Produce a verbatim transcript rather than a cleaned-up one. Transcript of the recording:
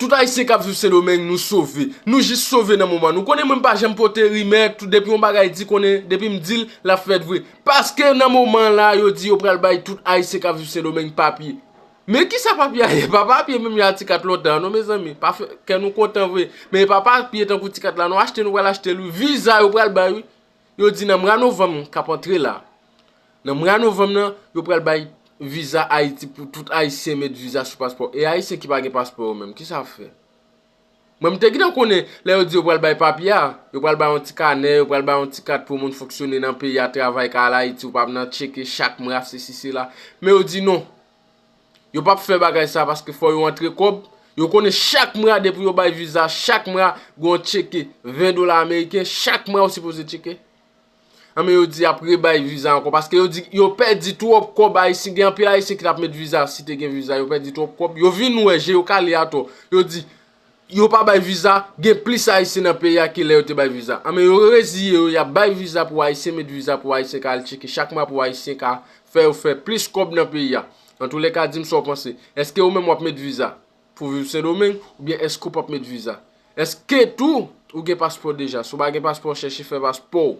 Tout Ayisyen k ap viv Sendomeng, nou sove. Nou jis sove nan moman. Nou konnen mwen m pa janm pote rimè, tout depi yon bagay di konnen, depi m di l, l ap fèt vre. Paske nan moman la, yo di yo pral bay tout Ayisyen k ap viv Sendomeng papye. Men kisa papye a ye? Pa papye menm ya ti kat lontan non mezanmi. Pa fè kè nou kontan vre. Men e pa papye tankou ti kat la non, achte nou pral achte l wi. Viza yo pral bay wi. Yo di nan mwa novanm k ap antre la. Nan mwa novanm nan, yo pral bay viza Ayiti pou tout Ayisyen met viza sou paspò. E Ayisyen ki pa gen paspò yo menm, kisa y ap fè? Mwen m te gentan konnen lè yo di yo pral bay papye a, yo pral bay yon ti kanè, yo pral bay yon ti kat pou moun fonksyone nan peyi a, travay ka al Ayiti, ou pa nan tcheke chak mwa, sesi sela. Men yo di non. Yo p ap fè bagay sa paske fò yo antre kòb. Yo konnen chak mwa depi yo bay viza, chak mwa gen yon tcheke ven dola ameriken, chak mwa yo sipoze tcheke. Anben yo di y ap rebay viza ankò paske yo di yo pèdi twòp kòb Ayisyen, gen anpil Ayisyen ki t ap met viza si te gen viza, yo pèdi twòp kòb. Yo vin wè je yo kale atò. Yo di yo pa bay viza, gen plis Ayisyen nan peyi a ke lè yo te bay viza. Anben yo reziye yo, y ap bay viza pou Ayisyen, met viza pou Ayisyen ka al tcheke chak mwa pou Ayisyen ka fè yo fè plis kòb nan peyi a. Antouleka di m sa w panse. Èske ou menm w ap met viza pou viv Sendomeng oubyen èske ou p ap met viza? Èske tou ou gen paspò deja? Si w pa gen paspò, chèche fè paspò w.